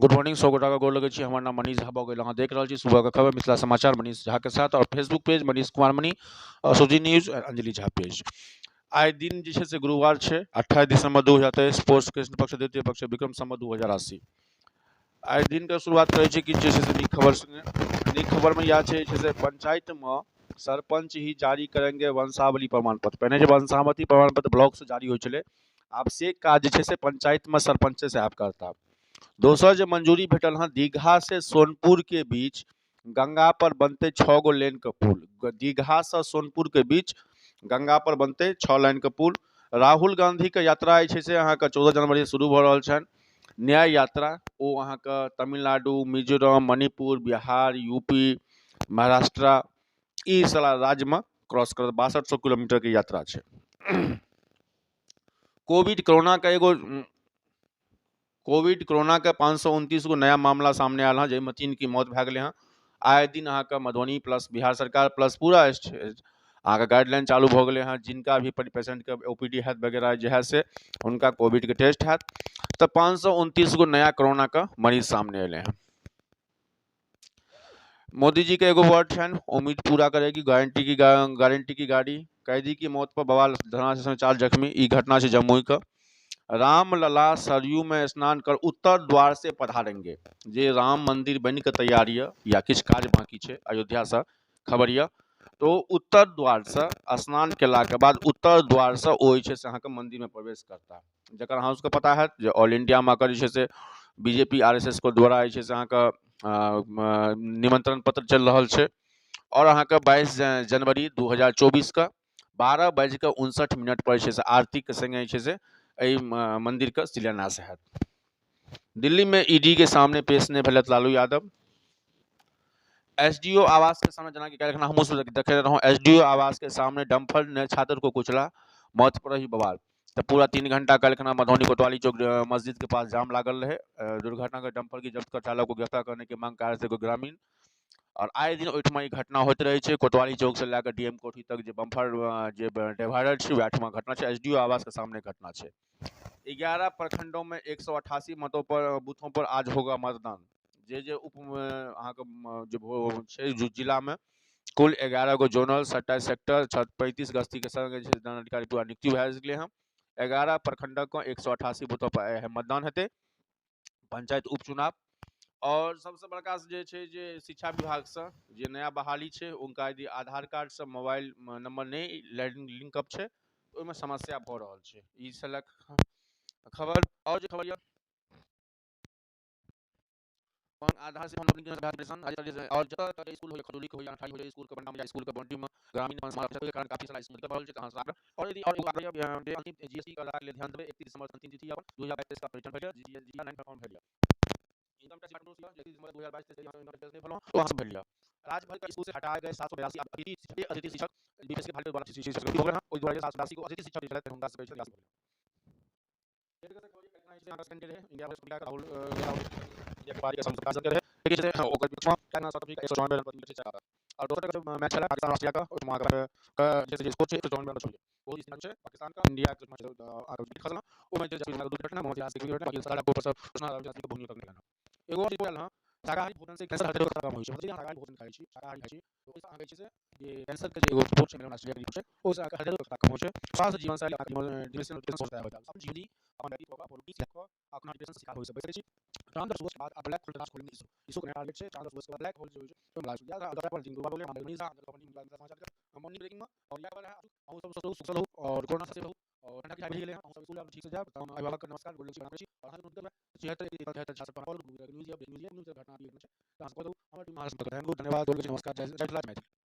Good morning, 100 गोटाके गोर लगै छी। हमर नाम मनीष झा भऽ गेल। अहाँ देख रहल छी सुबहके खबर मिथिला समाचार मनीष झा के साथ और Facebook page Manish Kumar money और सुजी न्यूज और अंजलि झा पेज। आइ दिन जे छै से गुरुवार छै, 28 दिसंबर 2023, पौष कृष्ण पक्ष द्वितीय पक्ष, विक्रम संवत 2080। आइ दिनके शुरुआत करै छी कि जे छै से नीक खबर संगे। नीक खबरमे इएह छै जे से पंचायतमे सरपंच ही जारी करेंगे वंशावली प्रमाण पत्र। पहिने जे वंशावली प्रमाण पत्र ब्लॉकसँ जारी होइ छलै, आब से काज जे छै से पंचायतमे सरपंचे साहब करता। दोसर जे मंजूरी भेटल हँ, दीघा से सोनपुर के बीच गंगा पर बनतै 6 गो लेन के पुल। दीघा से सोनपुर के बीच गंगा पर बनतै 6 लाइन के पुल। राहुल गांधी के यात्रा जे छै से अहाँके 14 जनवरी शुरू भऽ रहल छनि। न्याय यात्रा ओ अहाँके तमिलनाडु, मिजोरम, मणिपुर, बिहार, यूपी, महाराष्ट्र ई सारा राज्यमे क्रॉस करत। 6200 किलोमीटर के यात्रा छै। कोविड कोरोना के एगो कोविड कोरोना के 529 गो नया मामला सामने आयल हँ, जाहिमे 3 के मौत भए गेलै हँ। आए दिन अहाँके मधुबनी प्लस बिहार सरकार प्लस पूरा अहाँके गाइडलाइन चालू भऽ गेलै हँ। जिनका भी पेशेंटके OPD हैत वगैरह जे है से हुनका कोविडके टेस्ट हैत। तऽ 529 गो नया कोरोनाके मरीज सामने एलै हँ। मोदी जी के एगो वर्ड छनि, उम्मीद पूरा करेगी गारंटी की गाड़ी। कैदी की मौत पर बवाल, धरना से 4 जख्मी। ई घटना छै जमुई के। रामलला सरयू में स्नान कर उत्तर द्वार से पधारेंगे। जे राम मंदिर बनि के तैयार यऽ या किछु काज बाकी छै अयोध्यासँ खबर यऽ, तो उत्तर द्वारसँ स्नान केलाके बाद उत्तर द्वारसँ ओ जे छै से अहाँके मंदिरमे प्रवेश करता। जकर अहाँ सबके पता हैत जे ऑल इंडियामे एकर जे छै से बीजेपी RSS के द्वारा जे छै से अहाँके निमंत्रण पत्र चलि रहल छै। और अहाँके 22 जनवरी 2024 के 12:59 पर जे छै से आरतीके संगे जे छै से एहि मंदिरके शिलान्यास हैत। दिल्ली में ईडी के सामने पेश नहि भेलथि लालू यादव। एसडीओ आवास के सामने, जेनाकि काल्हि हमहूँ सब देखने रहौं, एसडीओ आवास के सामने डम्फर ने छात्र को कुचला, मौत पर ही बवाल। तऽ पूरा 3 घंटा काल्हि खना मधुबनी कोतवाली चौक मस्जिद के पास जाम लागल रहे। दुर्घटना के डम्फर की जब्त कर चालक को गिरफ्तार करने के मांग कर रहे ग्रामीण। और आए दिन ओहिठमा ई घटना होइत रहै छै। कोतवाली चौक से लए कऽ डीएम कोठी तक जे बम्फर जे डिवाइडर छै वएह घटना छै। एसडीओ आवास के सामने घटना छै। 11 प्रखंडों में 188 मतों पर बूथों पर आज होगा मतदान। जे जे उप अहाँके जे छै जिलामे कुल 11 गो जोनल 27 सेक्टर 35 गस्ती के संग जे छै दंडाधिकारी पूरा नियुक्ति भए गेलै हँ। 11 प्रखंडक 188 बूथों पर मतदान हेतै, पंचायत उपचुनाव। और सबसँ बड़का जे छै जे शिक्षा विभागसँ जे नया बहाली छै हुनका यदि आधार कार्डसँ मोबाइल नंबर नहि लिंकअप छै ओहिमे समस्या भऽ रहल छै। ई छलक खबर। और जे खबर यऽ आधार से और जतऽ स्कूल होइए, खजौली के होइए, अठारी होइए, स्कूल के बंडा में स्कूल के बाउंड्री में ग्रामीण के कारण काफी सारा स्कूल बढ़ल छै। अहाँ और यदि और अंतिम जीएसटी का लेल ध्यान देबै, 31 दिसंबर अंतिम तिथि अपन 2022 का रिटर्न भरि जीएसटी 9 फॉर्म भरि इनकम टैक्स डिपार्टमेंट से 31 दिसंबर 2022 से इनकम टैक्स नहीं भरलहुं तो अहाँ सब भरि लिअ। राज्य भर के स्कूल से हटाए गए 782 अतिथि शिक्षक बीपीएससी के भाग द्वारा शिक्षक हो गए। ओहि द्वारा 782 को अतिथि शिक्षक छलथि, हुनका सब कहै छै। इंडिया राहुल इंडिया के बारे के संसद रहे ओकर बीचमे साउथ अफ्रीका 194 रन पर छै। और दोसर जो मैच छलै पाकिस्तान ऑस्ट्रेलिया का, ओहिमे अहाँके जे स्कोर छै 194 रन छोड़िए बहुत स्थिति छै। पाकिस्तान का इंडिया के मैच आगे खसला, ओहिमे जे दू विकेट ना मोहम्मद सिराज के विकेट, बाकी सारा ऊपर सब कृष्णा रविचंद्र के बहुत निकल एगो और आयल हँ। शाकाहारी भोजन से कैंसर हृदय रोग खतरा कम होइ छै। मतलब शाकाहारी भोजन खाइ छी, शाकाहारी खाइ छी तऽ ओहिसँ अहाँके जे छै से जे कैंसर के जे एगो रिपोर्ट छै ऑस्ट्रेलिया के रिपोर्ट छै, ओहिसँ अहाँके हृदय रोग खतरा कम होइ छै। स्वास्थ्य जीवन शैली डिप्रेशन अपन जीवनी अपन व्यक्तित्व अपन रुचि कऽ अपना डिप्रेशन शिकार होइ से बचि सकै छी। चांद और सूरज के बाद ब्लैक होल तलाश खोलेंगे इसरो। इसरो के नया टारगेट छै चांद और सूरज के बाद ब्लैक होल जे होइ छै ओहिमे तलाश। मॉर्निंग ब्रेकिंग में और इएह खबर है। अहूँ सब स्वस्थ रहू, सुखल रहू और कोरोना से रहू और ठंडा के गेलै। अहूँ सब स्कूल ठीक से जायब। तऽ अभिभावक के नमस्कार, गोर लगै छी। और अहाँ नोट करबै 76 73 66 पर न्यूज या न्यूज घटना छै तऽ अहाँ कऽ दू। हमर टीम अहाँ धन्यवाद, गोर लगै छी, नमस्कार, जय जय मिथिला, जय मैथिली।